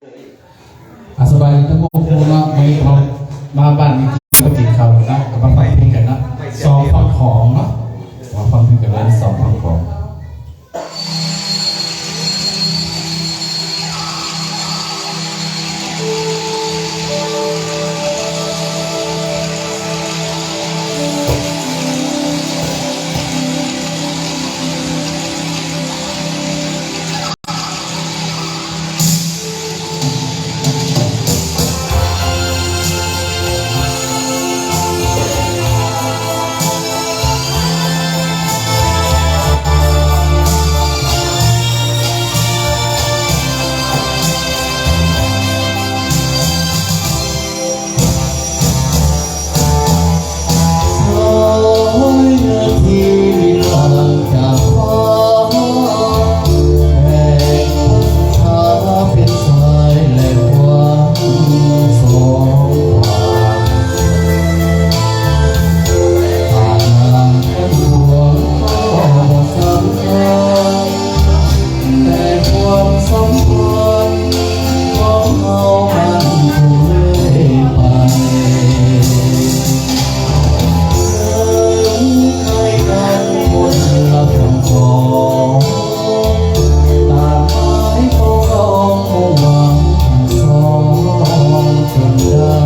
ອ່ະ ສະບາຍດີທັງໝົດເນາະ ມື້ນີ້ເຮົາມາບ້ານນີ້ມາກິນເຂົ້າເນາະ ກໍມາຟັງເພງກັນເນາະ ສອງຝັ່ງຂອງເນາະ ມາຟັງເພງກັນເລີຍ ສອງຝັ່ງຂອງ. ແຕ່ຄວາມສຳພັນຂອງເຮົາມັນຄົງເລື້ອຍໄປ ເຖິງໄກກັນຄົນລະຝັ່ງສອງ ຕາມໝາຍຂອງເຮົາມຸ່ງຫວັງສອງຈົນໄດ້.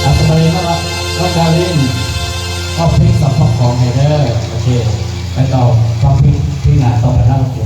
ອ່ະ ສະບາຍດີເນາະ ນ້ອງດາວິນ ຮ້ອງເພງສອງຄອບຄອງໃຫ້ເດີ ໂອເຄ ແລ້ວກໍຟັງເພງ ເພງໜ້າຕໍ່ໄປເນາະ ໂອເຄ.